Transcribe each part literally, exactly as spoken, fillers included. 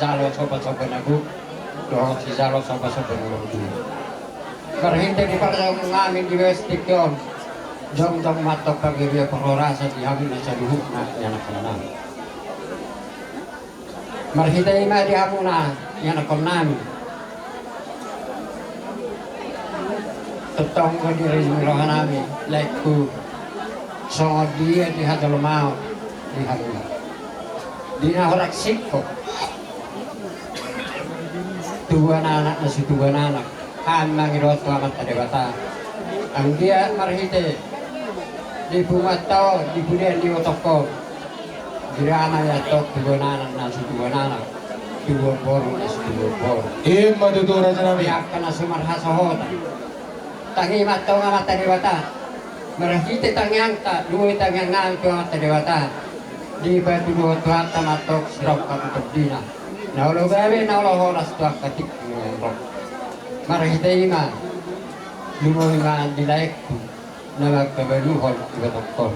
Sijalo somba-somba na gok dohot sijalo somba-somba na gok. Marhite di parjolo nami di besti on, jongjong ma antong panggabean parhorasan di hamuna saluhutna ianakhon nami. Marhite i ma di hamuna ianakhon nami. Tongtong do di rejim roha nami, laengku, songon dia di hajolmaon di hamuna. Di na horas singkop, tubuan anak na so tubuan anak, hami mangido tu Amanta Debata. Anggiat marhite di punguanta on, di pudian di ibotongkon, dira ma i antong tubuan anak na so tubuan anak, tubuan boru na so tubuan boru. I ma tutu, raja nami. Di angka na so marhasohotan, tangi ma antong Amanta Debata. Marhite tangiangta, lumobi tangiang nami tu Amanta Debata. Dipatuduhon Tuhanta ma antong sirongkap ni tondina, na olo gabe na olo horas tu angka tingki na ro. Marhite i ma, lumobi ma di laengku na mangkabaluhon ibotongkon.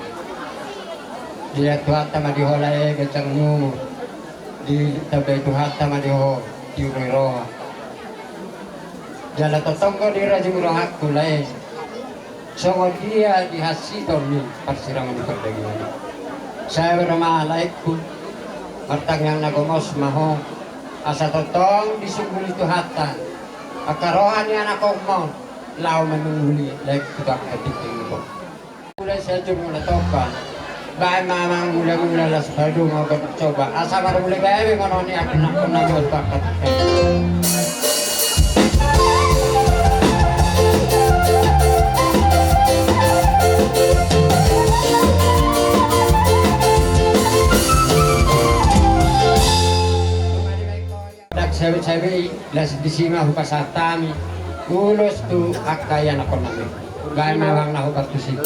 Dilehon Tuhanta ma di ho lae ganjang ni umur, ditambai Tuhanta ma di ho tiur ni roha. Jala tongtong do di rejim rohangku lae, songon dia di hansiton ni parsirangan ni pardagingan i. Sabar ma laengku, martangiang na gomos ma ho, asa tongtong disungguli Tuhanta angka roha ni anakhonmon laho manungguli laengku tu angka tingki na ro. Mulai sahat jur mula tompa. Baen ma amang mula-mula las padung obat coba. Asa marmula gabe ngonon ni anak pernah pernah buat bakat. Dak sabe-sabe i, las disi ma hupasahat hami ulos tu angka ianakhon nami. Baen ma amang na hupartusi.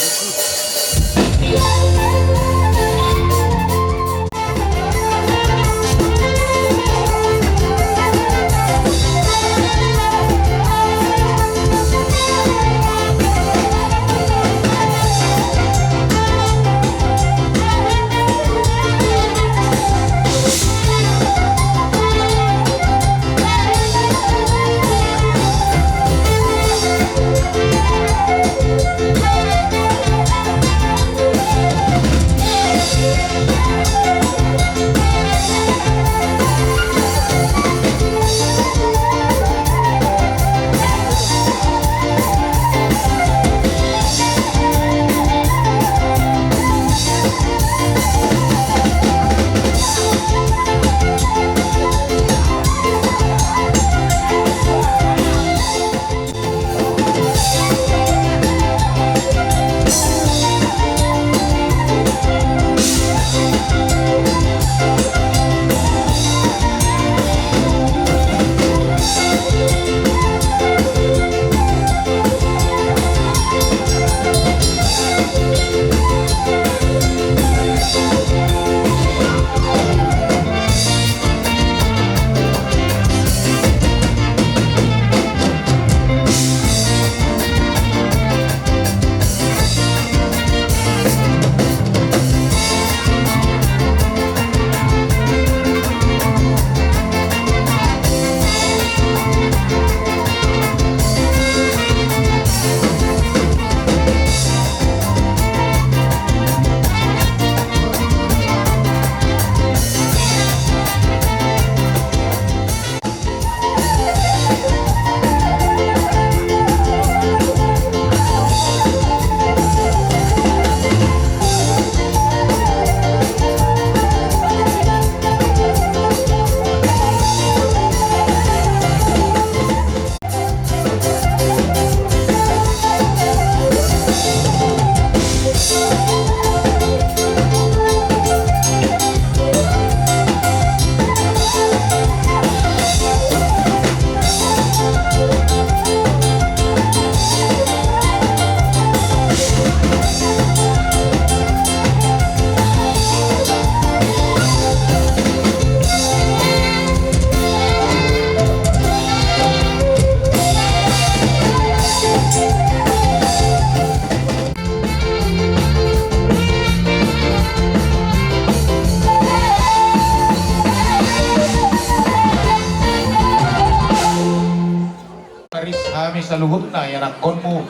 Hami saluhutna ianakkonmu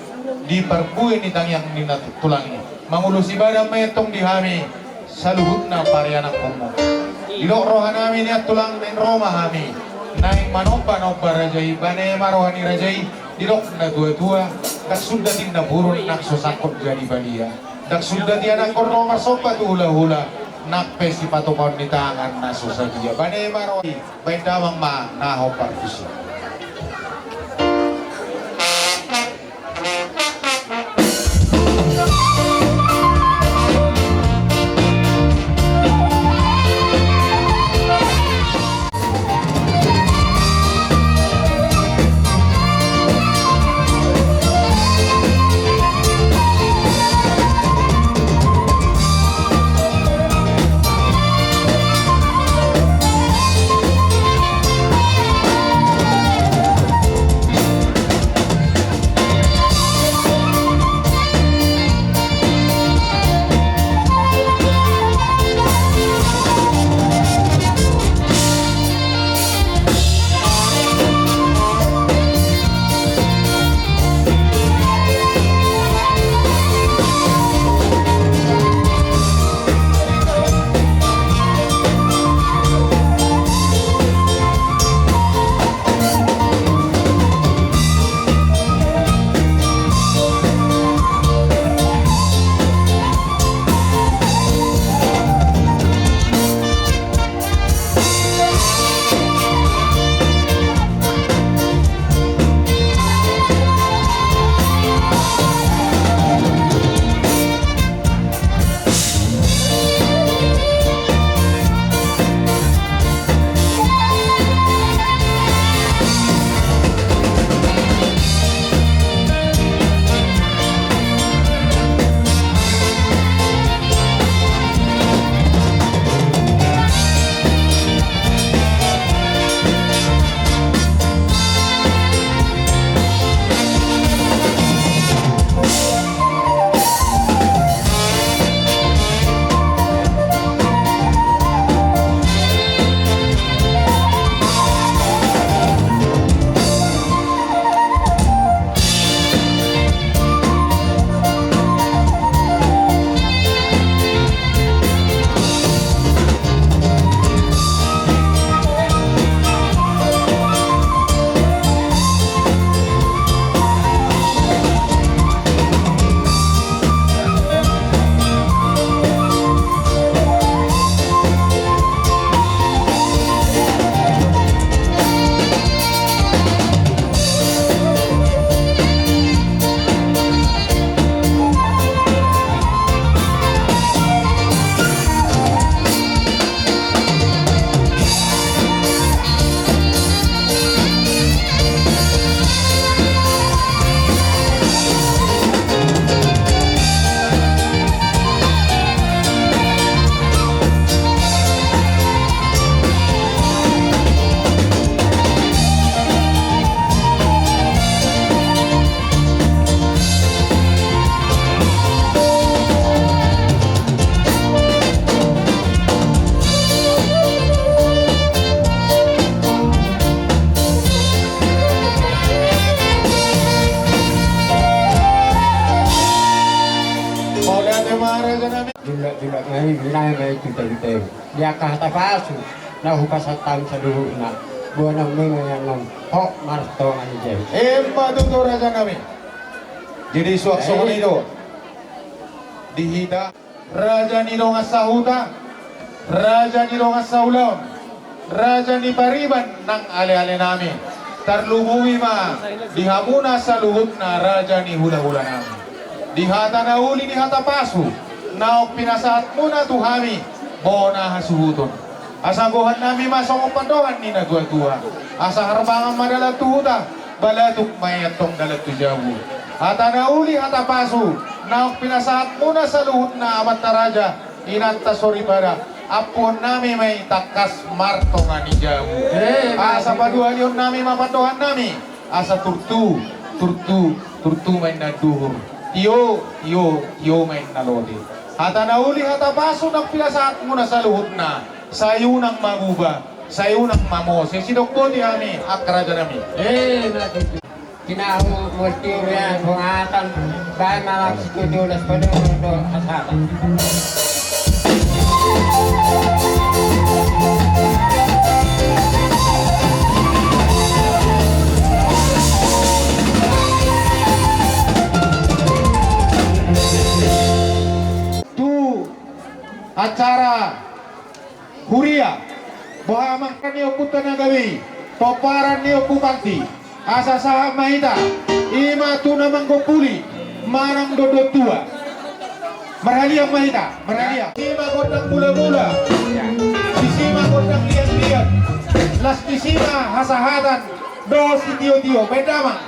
di parbue ni tangiang ni na tulang i. Mangulosi badan ma i antong di hami saluhutna parianakkonmu. Didok rohanami nian tulang, naeng ro ma hami naeng manombanomba raja i, bane ma roha ni raja i. Didok na tuatua, ndang sundat inna burun nang so sangkot jadi badia. Ndang sundat ianakkon ro marsomba tu hulahula, nang pe sipatupaon ni tangan na so sadia. Bane ma roha i. Baen damang ma na hombar tusi. Mauliate ma raja nami. Julak-julak nami, binahen ma i tu tahi-tahi. Di angka hata pasu na hupasahat hami saluhutna, boanonmu ma i annon, hot martonga ni jabu. Emma tutu raja nami. Jadi suang songon i do di hita. Raja ni dongan sahuta, raja ni dongan saulaon, raja ni pariban nang aleale nami. Tarlumobi ma di hamuna saluhutna raja ni hulahula nami. Di hata na uli, di hata pasu naung pinasahatmuna tu hami, bona hasuhuton. Asa gohan nami ma songon pandohan ni na tuatua. Asa harbangan ma dalan tu huta, balatuk ma i antong dalan tu jabu. Hata na uli, hata pasu naung pinasahatmuna saluhutna amanta raja, inanta soripada, ampuon nami ma i tangkas martonga ni jabu. Eh, asa paduahalion nami ma pandohan nami. Asa turtu, turtu, turtu ma inna anduhur. Tio, tio, tio ma inna lote. Hata na uli, hata pasu naung pinasahatmuna saluhutna, sai unang mamuba, sai unang mamose. Sidok boti hami angka raja nami. Eh, na tutu. Tinahu multi urian pengatan, bae mamak situ diolas pada do hasaba. Tu acara huria, boha ma ni ompunta na gabe i, pomparan ni Ompu Panti, asa sahat ma hita, ima tu na manggompuli, manang dohot tua. Marhaliang ma hita, marhaliang. Disi ma gondang mula-mula, disi ma gondang liat-liat, las disi ma hasahatan, dohot sitio-tio, baen damang.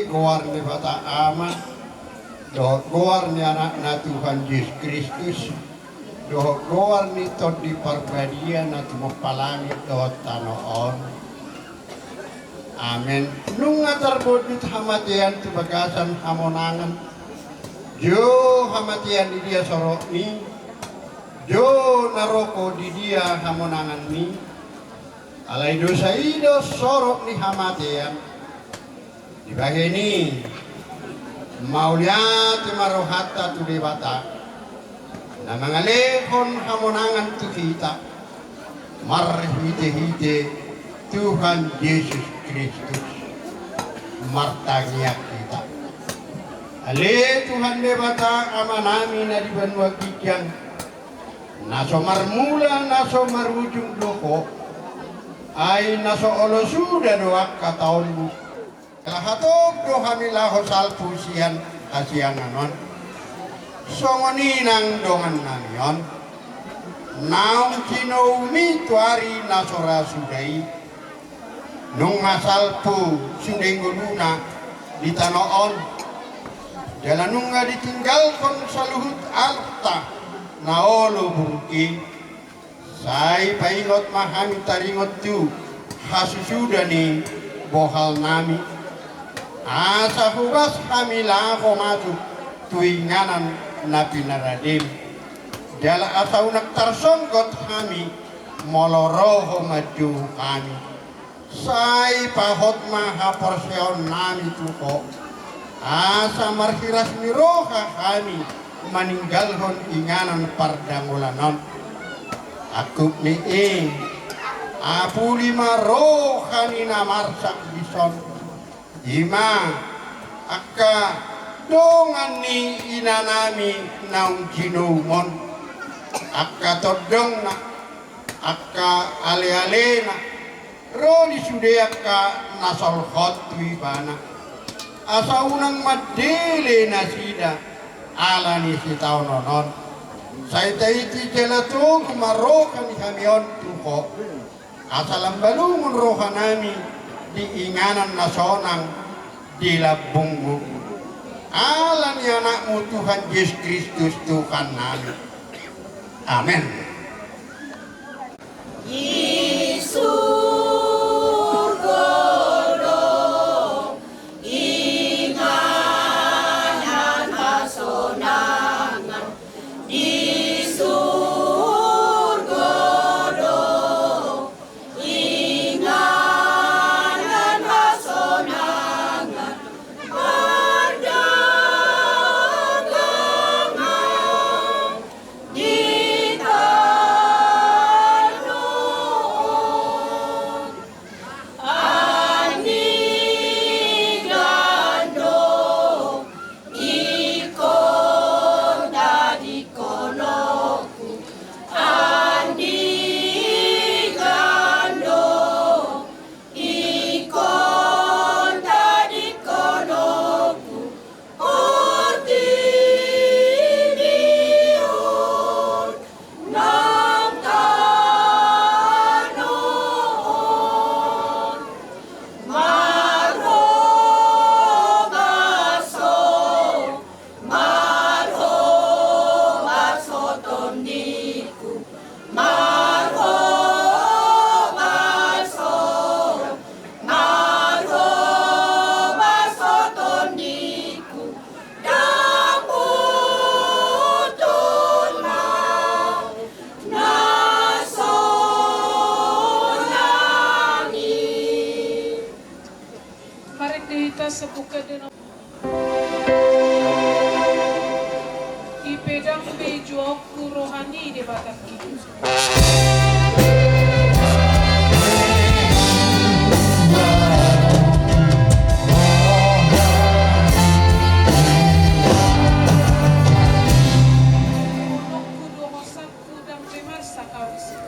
Goar ni Debata Ama, dohot goar ni Anakna Tuhan Jesus Kristus, dohot goar ni Tondi Parbadia na tumompa langit dohot tano on. Amen. Nunga tarbondut hamatean tu bagasan hamonangan. Jo hamatean di dia sorokmi, jo naroko di dia hamonanganmi. Alai dosa i do sorok ni hamatean. Dibahen i, mauliate ma rohanta tu Debata, na mangalehon hamonangan tu hita, marhitehite Tuhan Jesus Kristus. Martangiang hita. Ale Tuhan Debata Amanami na di banua ginjang, na so marmula na so marujung do Ho, ai na so olo suda do angka taonmu. Jala hatop do hami laho salpu sian hasiangan on. Songon i nang dongannami on, naung jinoumi tu ari na so ra suda i, nunga salpu sude ngoluna di tano on, jala nunga ditinggalhon saluhut arta na olo buruk i. Sai paingot ma hami taringot tu hasusuda ni bohalnami, asa hobas hami laho masuk tu inganan na pinaradem. Jala asa unang tarsonggot hami molo ro Ho manjou hami. Sai pahot ma haporseaonnami tu Ho, asa marhiras ni roha hami maninggalhon inganan pardangolan on. Angkup ni i, apuli ma roha ni na marsak dison. I ma angka dongan ni inanami naung jinoum on, angka tondongna, angka alealena, ro di sude angka na solhot tu ibana, asa unang mandele nasida ala ni sitaonon on. Sai taiti jala togu ma roha ni hami on tu Ho, asa lam balungun rohanami di inganan na sonang di lambungmu. Ala ni Anakmu Tuhan Jesus Kristus Tuhannami. Amen. Di surgo do inganan hasonangan, di surgo do inganan hasonangan, pardagangan di tano on. Andigan do ingkon tadingkononku, andigan do ingkon tadingkononku, portibi on nang tano on. Marhobas Ho, marhobas Ho tondiku, marhobas Ho, marhobas Ho tondiku, dapoton ma na sonang i. Marende hita sabuka dengan Ipedang be juaonku roha ni Debatangki. Unokku do hosanku ndang be marsak au disi.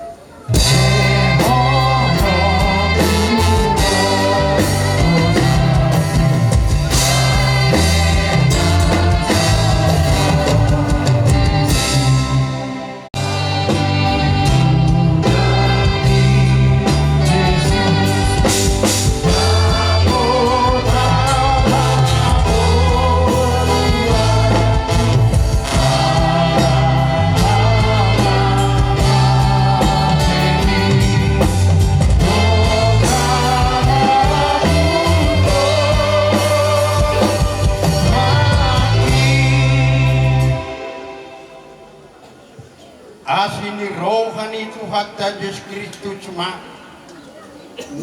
Roha ni Tuhanta Jesus Kristus ma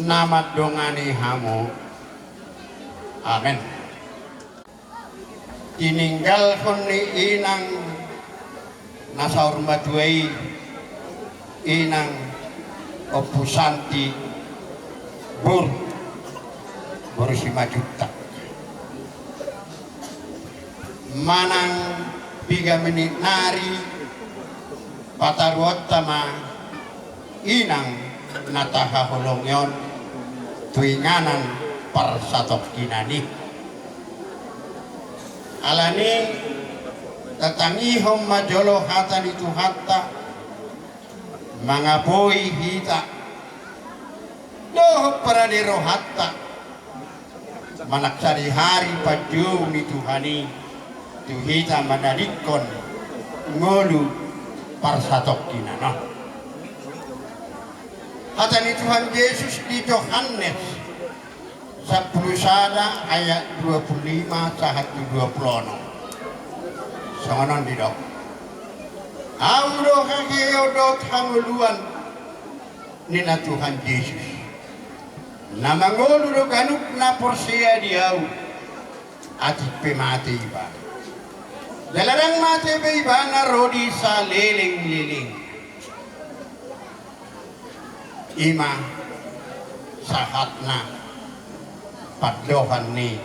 na mandongani hamu. Amen. Tininggalhon ni inang na saur matua i, inang Ompu Santi, boru, boru Simanjuntak. Manang piga menit nari pataruonta ma inang na tahaholongi on tu inganan parsatongkinan i. Alani i, tatangihon ma jolo hata ni Tuhanta, mangapoi hita dohot parade rohanta manang sadihari panjou ni Tuhan i tu hita mandalingkon ngolu parsatongkinan on. Hata ni Tuhan Jesus di Johannes sampulu sada ayat dua pulu lima sahat tu dua pulu onom. Songon on didok: Ahu do haheheon dohot hangoluan, ninna Tuhan Jesus. Na mangolu do ganup na porsea di Ahu, atik pe mate ibana. Jala ndang mate be ibana ro di salelengleleng. I ma sahatna pandohan ni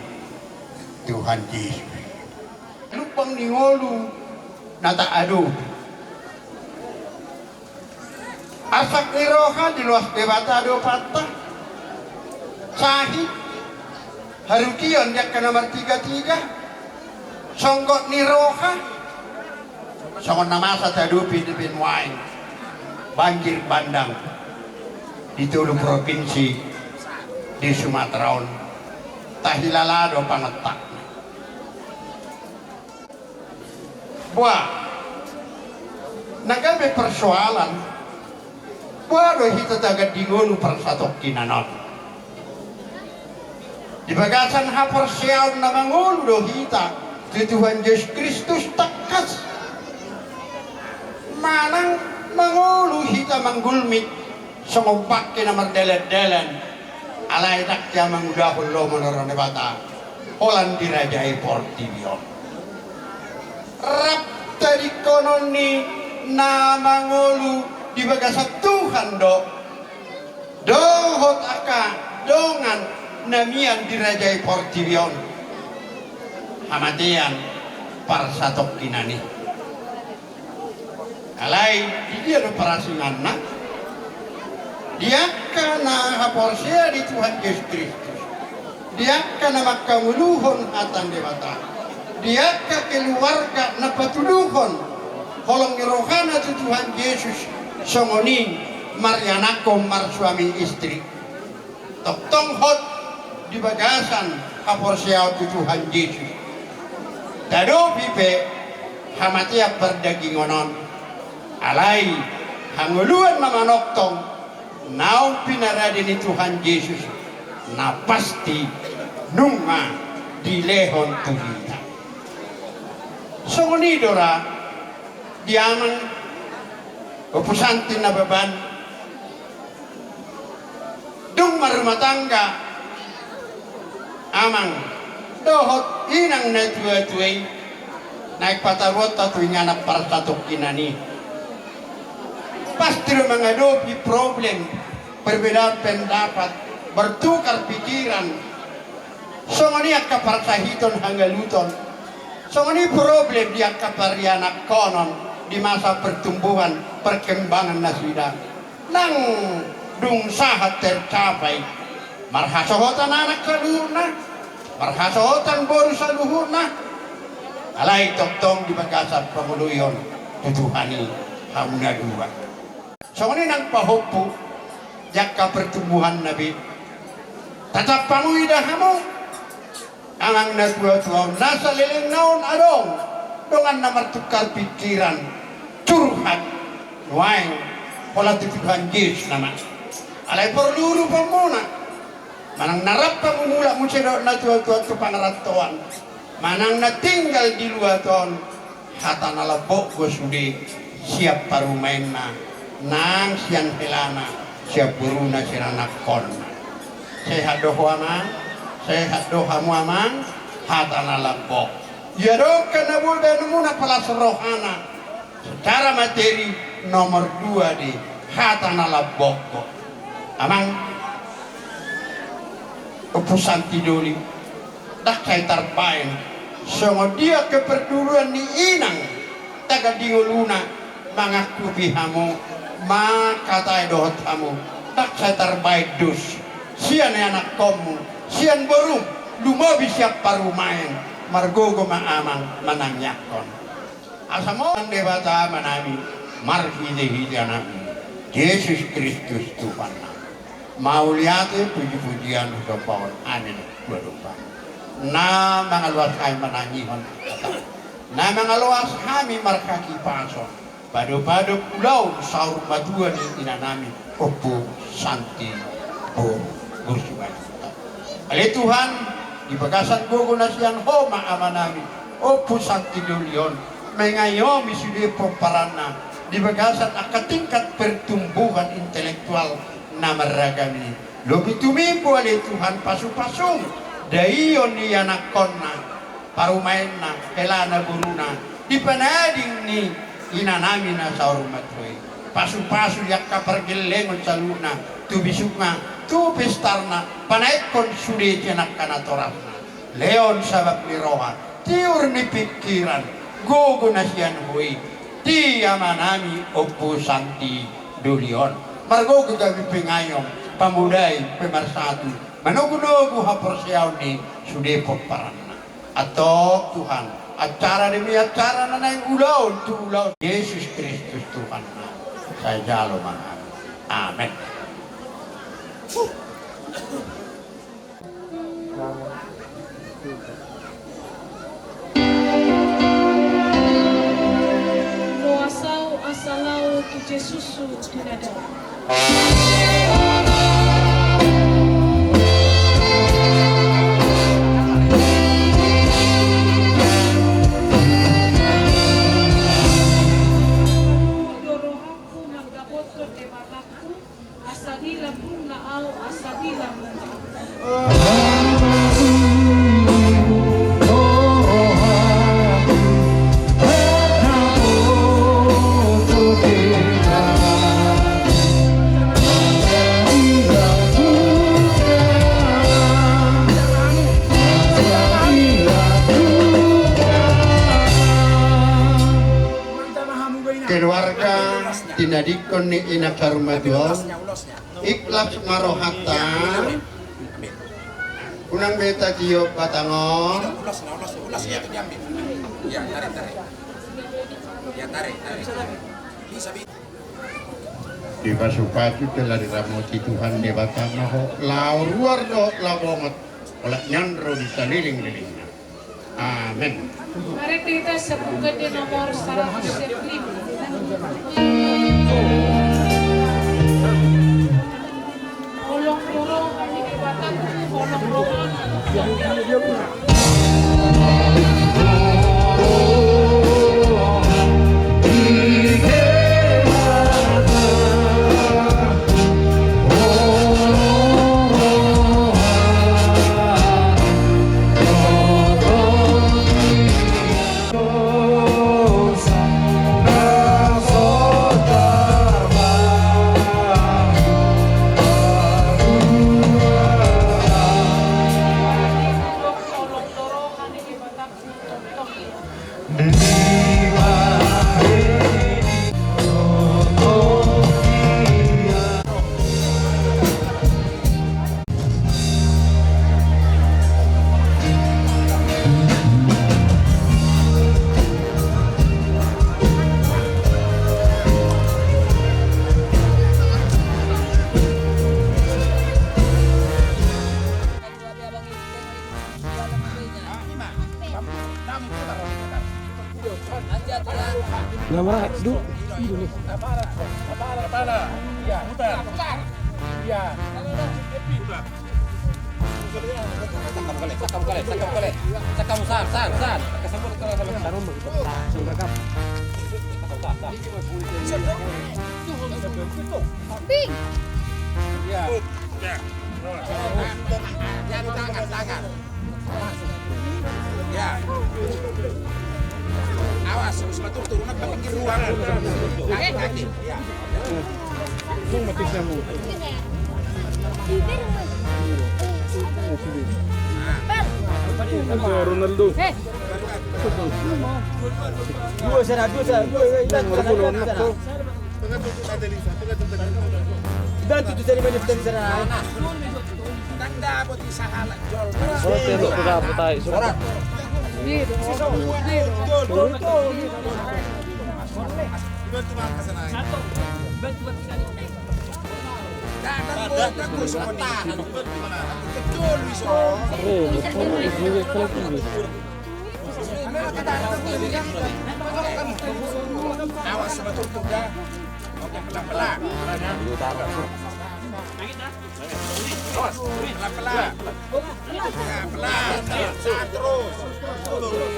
Tuhan Jesus. Lumbang ni ngolu na taadopi. Asak ni roha diloas Debata do panta. Sahit, harugion di angka na martigatiga. Songgot ni roha. Songon na masa taadopi di nuaeng, banjir bandang di tolu provinsi di Sumatera on. Tahilala do pangontakna. Boa, na gabe persoalan, boa do hita tagandingonu parsatongkinan on. Di bagasan haporseaon na mangolu do hita tu Tuhan Jesus Kristus tangkas, manang mangolu hita manggulmit songon bangke na mardalandalan, alai ndang hea mangulahon lomo ni Debata holan dirajai portibi on. Rap tadingkonon ni na mangolu di bagasan Tuhan do dohot angka dongan na mian dirajai portibi on hamatean parsatongkinan i. Alai di dia do parasinganna? Di angka na haporsea di Tuhan Jesus Kristus, di angka na manghangoluhon hata ni Debata, di angka keluarga na patuluhon holong ni rohana tu Tuhan Jesus, songon i marianakhon marsuami istri. Tongtong hot di bagasan haporseaon tu Tuhan Jesus. Taadopi pe hamatean pardagingon on, alai hangoluan na manongtong naung pinarade ni Tuhan Jesus, na pasti nunga dilehon tu hita. Songon i do ra di amang Ompu Santi Nababan. Dung marrumah tangga amang dohot inang na tuatua i, naeng pataruonta tu inganan parsatongkinan i. Pasti do mangadopi problem, perbedaan pendapat, bertukar pikiran. Songon i angka parsahiton, hangaluton. Songon i problem di angka parianakhonon di masa pertumbuhan, perkembangan nasida. Nang dung sahat tercapai, marhasohotan anak saluhutna, marhasohotan boru saluhutna, alai tongtong di bagasan pangoloion tu Tuhan i hamu na dua. Songon i nang pahompu di angka pertumbuhanna be. Tatap hamu, ida hamu, amang na tuatua on, na salelengna on adong dongan na martukar pikiran, curhat nuaeng holan tu Tuhan Jesus nama. Alai porlu rupanmuna, manang na rap hamu mulak muse dohot na tuatua tu pangarantoan, manang na tinggal di luat on, hata na lambok do sude sian parumaenna Nang sian helana, sian boruna, sian anakkonna. Sehat do ho amang, sehat do hamu amang, hata na lambok. Ia dongka na boi baenmuna palas rohana. Secara materi nomor dua di hata na lambok do. Amang, Ompu Santi Doli, ndang sai tarbaen songon dia keperdulian ni inang tagan di ngoluna mangangkupi hamu, mangkatai dohot hamu, ndang sai tarbaen dos sian anakkonmu, sian borum, lumobi sian parumaen, margogo ma amang manangiangkon. Asa mauliate Debata Amanami, marhitehite Anakmi Jesus Kristus Tuhannami. Mauliate pujipujian tu Bapa, Anak, Roh Pasu. Na mangaloas hami manangihon hata, na mangaloas hami marhahipason, padopadop ulaon saur matua ni inanami Ompu Santi boru Simanjuntak. Ale Tuhan, di bagasan gogo na sian Ho ma amanami Ompu Santi Doli on mangayomi sude pomparanna di bagasan angka tingkat pertumbuhan intelektual na marragam i. Lobi tumimbo ale Tuhan pasupasum, daion ni anakkonna, parumaenna, helana, boruna, di panading ni inanami na saur matua i. Pasupasu di angka pargellengon saluhutna, tu bisukna, tu pistarna, panaekkon sude sian angka natorasna. Lehon sabap ni roha, tiur ni pingkiran, gogo na sian Ho i, di amanami Ompu Santi Doli on. Margogo gabe pengayon, pamodai, pemarsatu, manogunogu haporseaon ni sude pomparanna. Antong Tuhan, acara demi acara na naeng ulaon tu ulaon Jesus Kristus Tuhannami. Sai jalo ma hami. Amen. Loas ahu asa laho tu Jesus. Keluarga tinadingkon ni inang saur matua on, ikhlas ma rohanta. Unang be tatiop batang on. Dipasupasu, telah diramoti Tuhan Debata ma ho, laho ruar dohot laho bongot, olat ni on ro di salelenglelengna. Amen. Mari kita sebutkan di nomor seratus lima. Bing! Ya. Ya, tangan, tangan. Ya. Awas, terus betul turun ke pinggir ruang. Kaki, kaki. Ya. Ronaldo. Dua sana, dua sana, dua sana. Tanda buat usaha lah, jol. Awas sama tutup dah. Oke, pelan-pelan. Pelan-pelan. Pelan-pelan. Terus. Oke.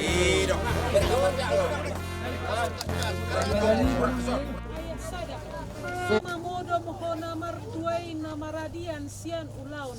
Hidup. Mamodom hona marduai na maradian sian ulaon.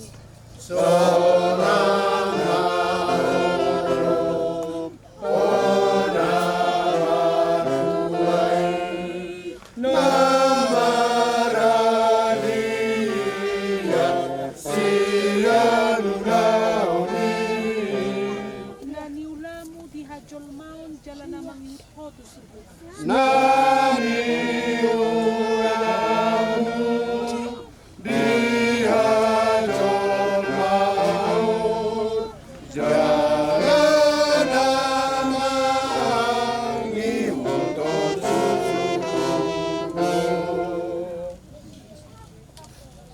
Na niulamu di hajolmaon jala na mangihut ho tu surgo. Na niulamu di hajolmaon jala na mangihut ho tu surgo.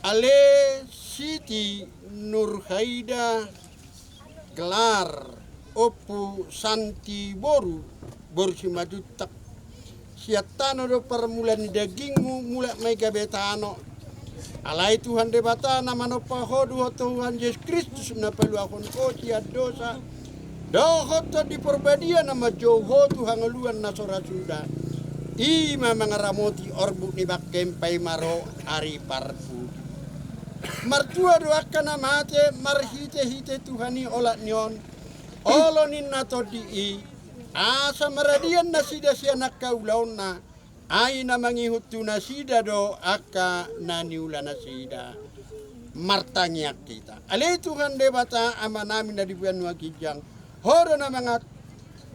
Ale Siti Nurhaida, gelar Ompu Santi boru, boru Simanjuntak. Sian tano do parmula ni dagingmu, mulak ma i gabe tano. Alai Tuhan Debata na manompa ho dohot Tuhan Jesus Kristus na paluahon ho sian dosa, dohot Tondi Porbadia na manjou ho tu hangoluan na so ra suda, i ma mangaramoti orbuk ni bangkem paima ro ari parpudi. Martua do angka na mate marhitehite Tuhan i olat ni on, olo ninna Tondi i, asa maradian nasida sian angka ulaonna, ai na mangihut tu nasida do angka na niula nasida. Martangiang hita. Ale Tuhan Debata Amanami na di banua ginjang, ho do na mangat,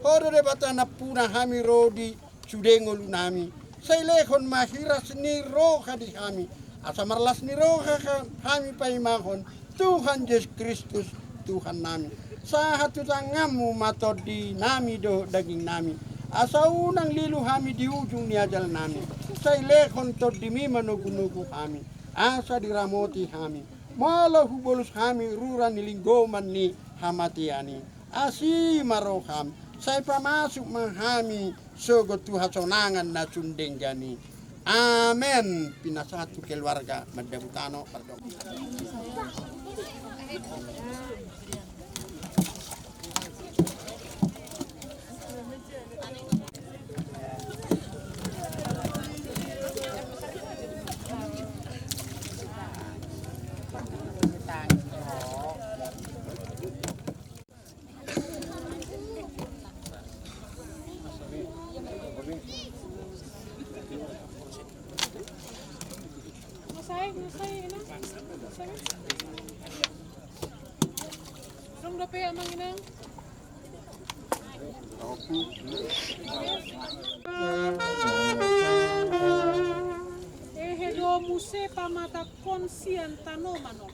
ho do Debata nampuna hami ro di sude ngolunami. Sai lehon ma hiras ni roha di hami, asa marlas ni roha ha-, hami paimahon Tuhan Jesus Kristus, Tuhannami. Sahat tu tanganmu ma tondinami dohot dagingnami, asa unang lilu hami di ujung ni ajalnami. Sai lehon tondimi manogunogu hami, asa diramoti hami, molo hubolus hami rura ni linggoman ni hamatean i. Asi ma roham, sai pamasuk ma hami sogot tu hasonangan na sun denggan i. Amen. Pinasahat tu keluarga mandabu tano, pardongan. Dung dope amang inang. Ehe do muse pamatangkon sian tanoman on.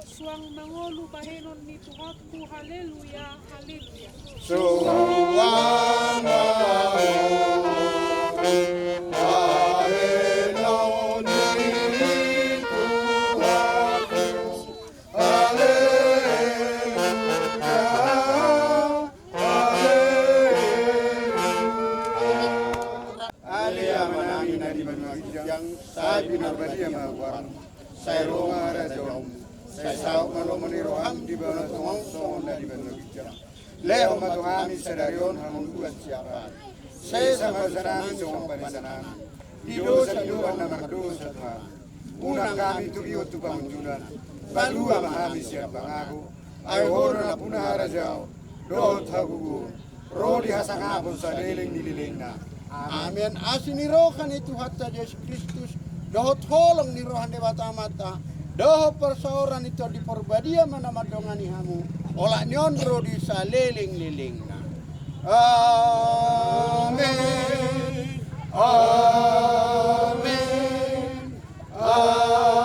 Suang mangolu bahenon ni Tuhanku, haleluya, haleluya. Suang mangolu bahenon ni Tuhanku, haleluya. Amanami na di banua ginjang, sai pinarbadia ma goarmu, sai ro ma harajaonmu, sai saut ma lomo ni roham di banua tonga on songon na di banua ginjang. Lehon ma tu hami sadari on hangoluan siapari. Sesa ma dosanami songon panesanami di dosa ni dongan na mardosa tu hami. Unang hami togihon tu pangunjunan, palua ma hami sian pangago. Ai Ho do nampuna harajaon dohot hagogoon, ro di hasangapon saleleng ni lelengna. Amen. Asi ni roha ni Tuhanta Jesus Kristus, dohot holong ni roha ni Debata Amanta, dohot parsaoran ni Tondi Parbadia ma na mandongani hamu, olat ni on ro di saleleng-lelengna. Amen. Amen. Amen.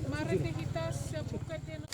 Mari kita sebutkan dengan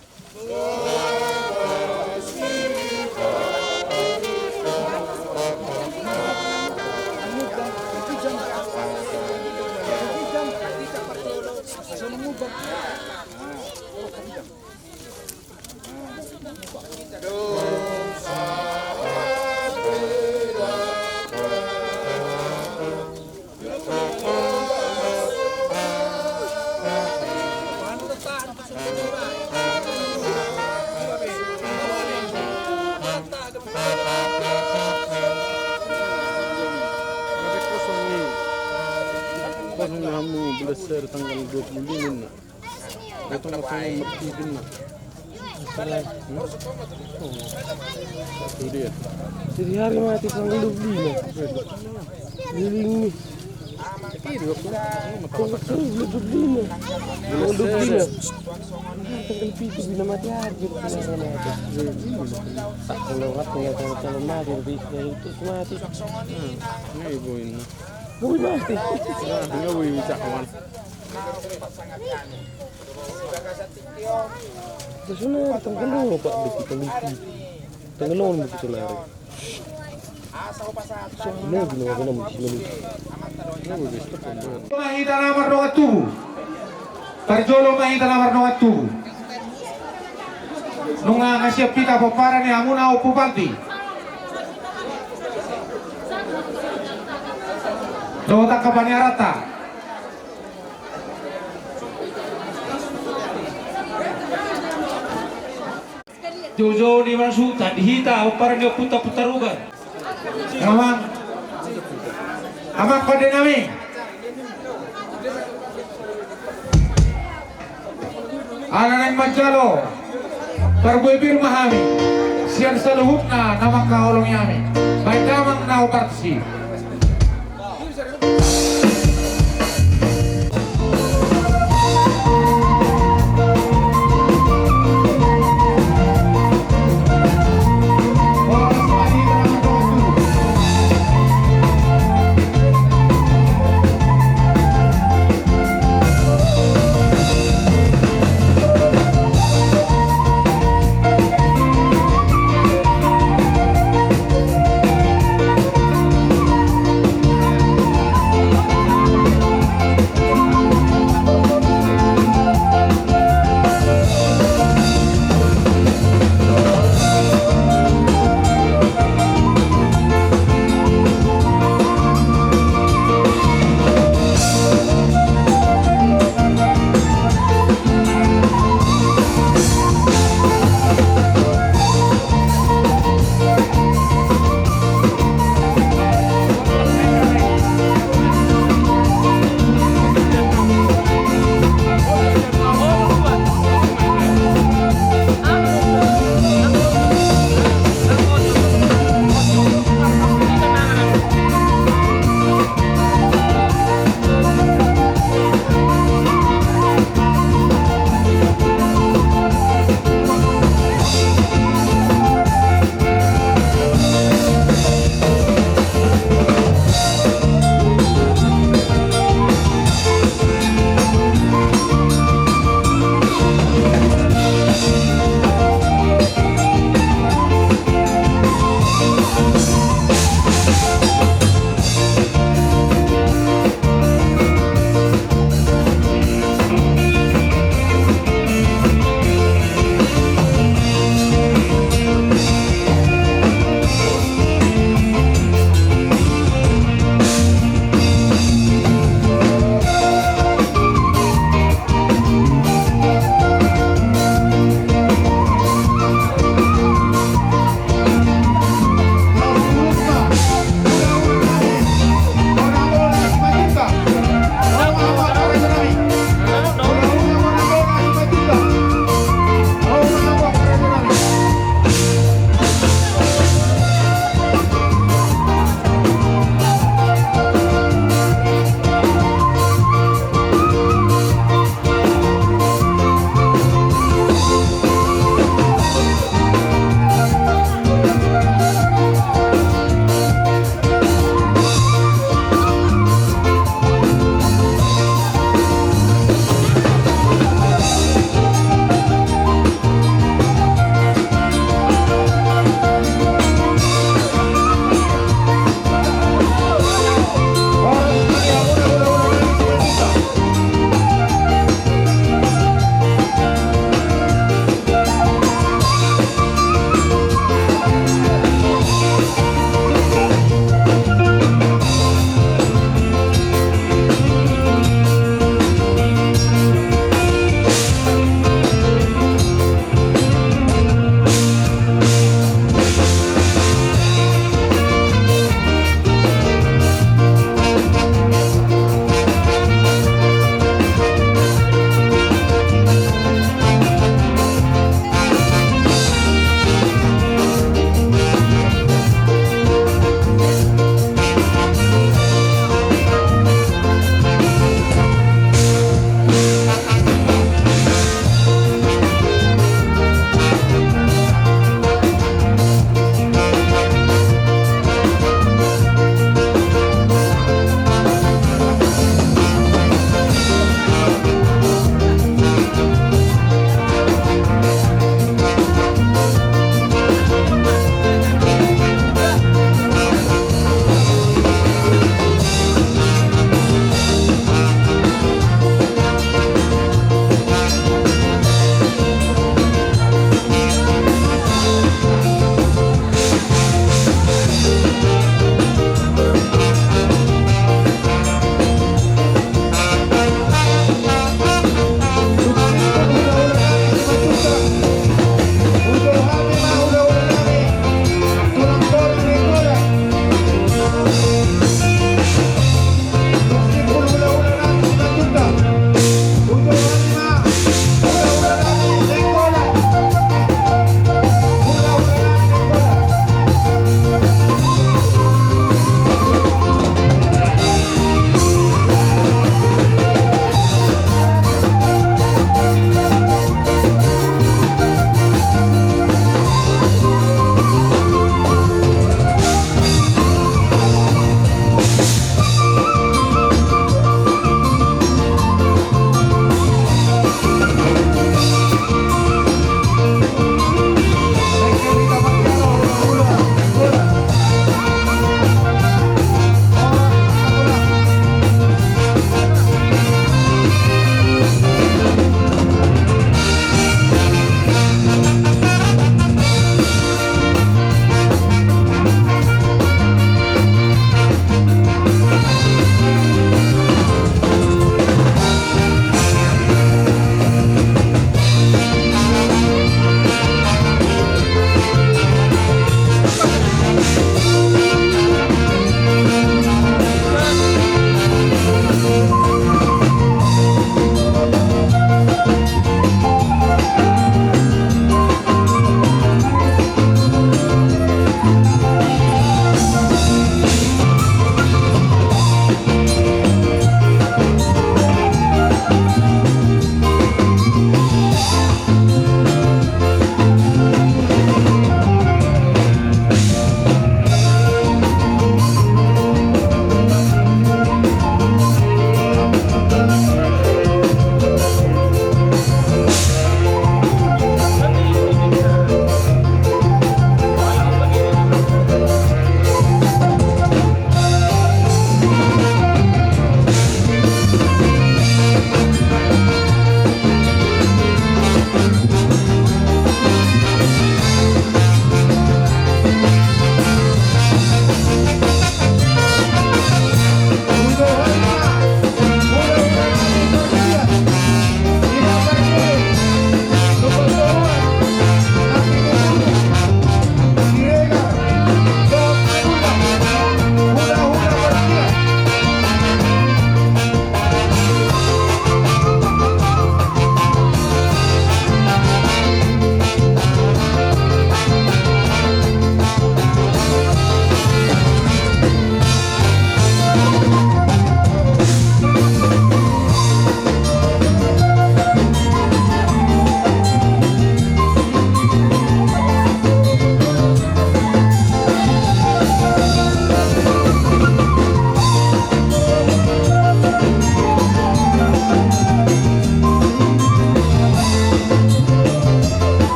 Kosong ni hamu, belas hari tanggal dua puluh lima. Itu maksudnya mati benar. Itu dia. Jadi hari mati tanggal dua puluh lima. Jadi ini. Tanggal dua puluh lima. Tanggal dua puluh lima. Tanggal pitu bila mati hari. Tak lewat, tinggal kalau mati, lebih dari itu mati. Ini ibu ini. Boi mati. Nah, ini boi bisa kawan. Sonari tanggal lima, Pak, di kita mati. Tanggal lima di kita lari. Sonari, tanggal lima di kita mati. Parjolo ma hita na mardongan tubu. Parjolo ma hita na mardongan tubu. Nunga na siap hita pomparan ni hamu na Ompu Panti. Dohot angka paniaranta. Joujou ni mansuta di hita pomparan ni Ompunta Ompu Tarugan. Amang, amang pandenami. Ala naeng manjalo parbue pir ma hami sian saluhutna na mangkaholongi hami. Baen damang na oparsi.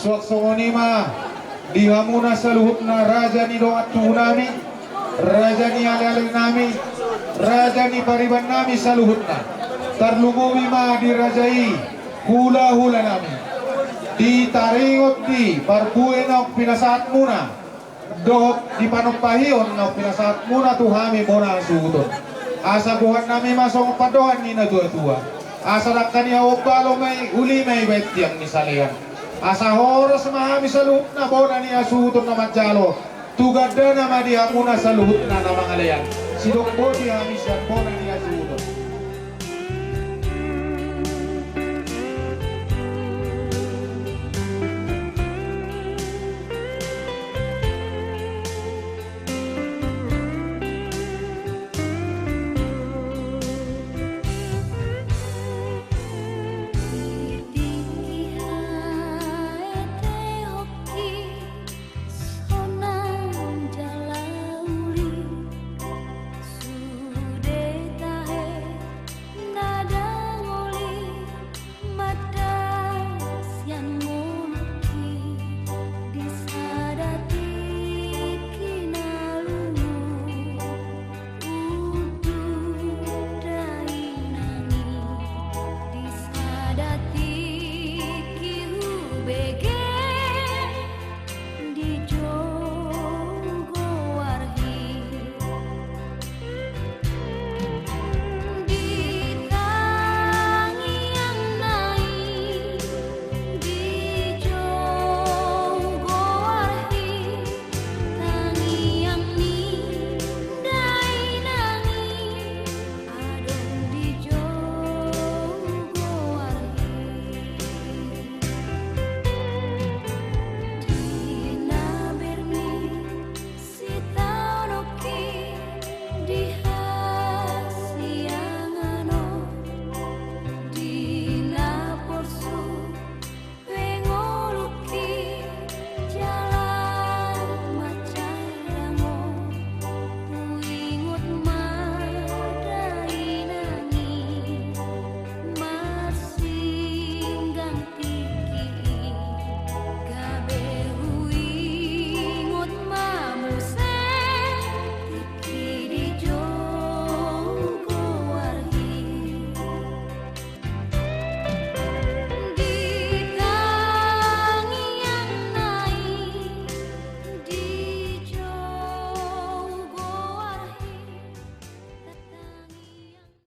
Suang songon i ma di hamuna saluhutna raja ni dongan tubu nami, raja ni aleale nami, raja ni pariban nami saluhutna. Tarlumobi ma di raja i hulahula nami. Di taringot di parbue naung pinasahat muna dohot di panumpahion naung pinasahat muna tu hami bona hasuhuton. Asa gohan nami ma songon pandohan ni natuatua. Asa dangka ni hau ombalo ma i, uli ma i baen tiang ni salean. Asa horas ma hami saluhutna bona ni hasuhuton na manjalo. Tu gandana ma di hamuna saluhutna na mangalean. Sidok boti hami sian bona ni